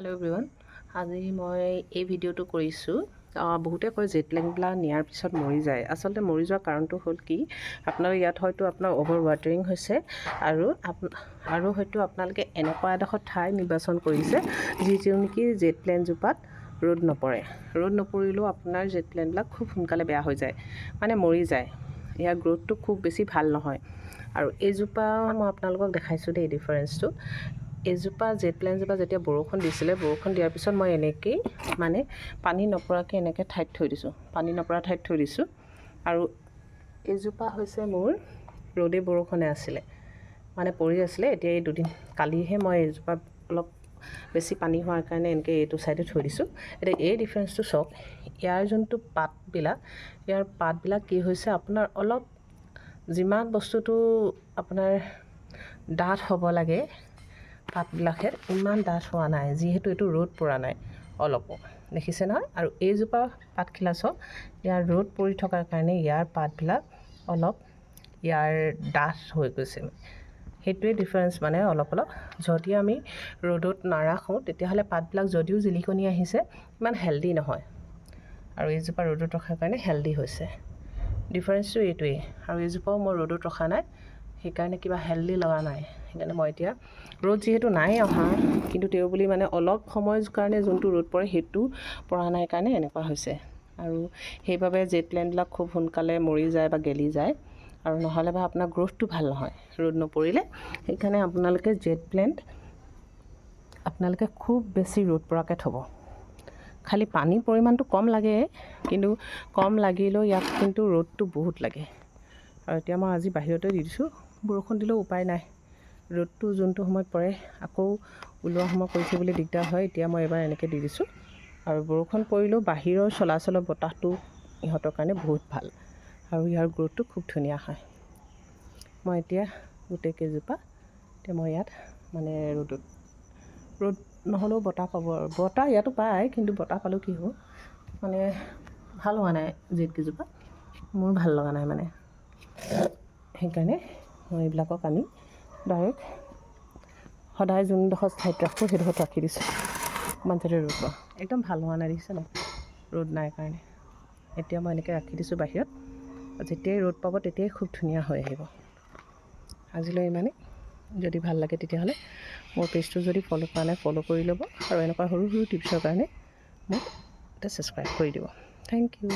Hello' everyone, আজি মই এই ভিডিঅ'টো কৰিছোঁ। বহুতে কয় জেড প্লেণ্টবিলাক নিয়াৰ পিছত মৰি যায়। আচলতে মৰি যোৱাৰ কাৰণটো হ'ল কি, আপোনাৰ ইয়াত হয়তো আপোনাৰ অ'ভাৰ ৱাটাৰিং হৈছে আৰু হয়তো আপোনালোকে এনেকুৱা এডোখৰ ঠাই নিৰ্বাচন কৰিছে যিটো নেকি জেড প্লেণ্টজোপাত ৰ'দ নপৰে। ৰ'দ নপৰিলেও আপোনাৰ জেড প্লেণ্টবিলাক খুব সোনকালে বেয়া হৈ যায়, মানে মৰি যায়। ইয়াৰ গ্ৰ'থটো খুব বেছি ভাল নহয়। আৰু এইজোপা মই আপোনালোকক দেখাইছোঁ দেই ডিফাৰেঞ্চটো। এইজোপা জেড প্লেণ্টজোপা যেতিয়া বৰষুণ দিছিলে, বৰষুণ দিয়াৰ পিছত মই এনেকেই মানে পানী নপৰাকৈ এনেকৈ ঠাইত থৈ দিছোঁ, পানী নপৰা ঠাইত থৈ দিছোঁ। আৰু এইজোপা হৈছে মোৰ ৰ'দে বৰষুণে আছিলে, মানে পৰি আছিলে। এতিয়া এই দুদিন, কালিহে মই এইজোপা অলপ বেছি পানী হোৱাৰ কাৰণে এনেকৈ এইটো ছাইডে থৈ দিছোঁ। এতিয়া এই ডিফাৰেঞ্চটো চাওক। ইয়াৰ যোনটো পাতবিলাক, ইয়াৰ পাতবিলাক কি হৈছে আপোনাৰ, অলপ যিমান বস্তুটো আপোনাৰ ডাঠ হ'ব লাগে পাতবিলাকহেঁত, ইমান ডাঠ হোৱা নাই, যিহেতু এইটো ৰ'দ পৰা নাই অলপো, দেখিছে নহয়? আৰু এইজোপা পাতখিলা চাওক, ইয়াৰ ৰ'দ পৰি থকাৰ কাৰণে ইয়াৰ পাতবিলাক অলপ ইয়াৰ ডাঠ হৈ গৈছে। সেইটোৱে ডিফাৰেঞ্চ। মানে অলপ অলপ যদি আমি ৰ'দত নাৰাখোঁ, তেতিয়াহ'লে পাতবিলাক যদিও জিলিকনি আহিছে, ইমান হেল্ডি নহয়। আৰু এইজোপা ৰ'দত ৰখাৰ কাৰণে হেল্ডি হৈছে। ডিফাৰেঞ্চটো এইটোৱেই। আৰু এইজোপাও মই ৰ'দত ৰখা নাই, সেইকাৰণে কিবা হেল্ডি লগা নাই। সেইকাৰণে মই এতিয়া ৰ'দ যিহেতু নাই অহা, কিন্তু তেওঁ বুলি মানে অলপ সময়ৰ কাৰণে যোনটো ৰ'দ পৰে, সেইটো পৰা নাই কাৰণে এনেকুৱা হৈছে। আৰু সেইবাবে জেড প্লেণ্টবিলাক খুব সোনকালে মৰি যায় বা গেলি যায় আৰু নহ'লে বা আপোনাৰ গ্ৰ'থটো ভাল নহয় ৰ'দ নপৰিলে। সেইকাৰণে আপোনালোকে জেড প্লেণ্ট আপোনালোকে খুব বেছি ৰ'দ পৰাকৈ থ'ব। খালি পানীৰ পৰিমাণটো কম লাগে, কিন্তু কম লাগিলেও ইয়াক কিন্তু ৰ'দটো বহুত লাগে। আৰু এতিয়া মই আজি বাহিৰতে দি দিছোঁ। বৰষুণ দিলেও উপায় নাই, ৰ'দটো যোনটো সময়ত পৰে, আকৌ ওলোৱা সময় কৰি থাকিবলৈ দিগদাৰ হয়। এতিয়া মই এবাৰ এনেকৈ দি দিছোঁ। আৰু বৰষুণ পৰিলেও বাহিৰৰ চলাচলৰ বতাহটো ইহঁতৰ কাৰণে বহুত ভাল আৰু ইয়াৰ গ্ৰ'থটো খুব ধুনীয়া হয়। মই এতিয়া গোটেই কেইজোপা এতিয়া মই ইয়াত মানে ৰ'দত, ৰ'দ নহ'লেও বতাহ পাব। আৰু বতাহ ইয়াতো পায়, কিন্তু বতাহ পালেও কি হ'ব, মানে ভাল হোৱা নাই জেড কেইজোপা, মোৰ ভাল লগা নাই মানে। সেইকাৰণে মই এইবিলাকক আনি ডাইৰেক্ট সদায় যোনডোখৰ ঠাইত ৰাখোঁ, সেইডোখৰত ৰাখি দিছোঁ, অকণমান যাতে ৰ'দ পাওঁ। একদম ভাল হোৱা নাই, দেখিছে নাই? ৰ'দ নাই কাৰণে এতিয়া মই এনেকৈ ৰাখি দিছোঁ বাহিৰত। যেতিয়াই ৰ'দ পাব, তেতিয়াই খুব ধুনীয়া হৈ আহিব। আজিলৈ ইমানেই। যদি ভাল লাগে, তেতিয়াহ'লে মোৰ পেজটো যদি ফ'ল' কৰা নাই, ফ'ল' কৰি ল'ব আৰু এনেকুৱা সৰু সৰু টিপছৰ কাৰণে মোক এটা ছাবস্ক্ৰাইব কৰি দিব। Thank U.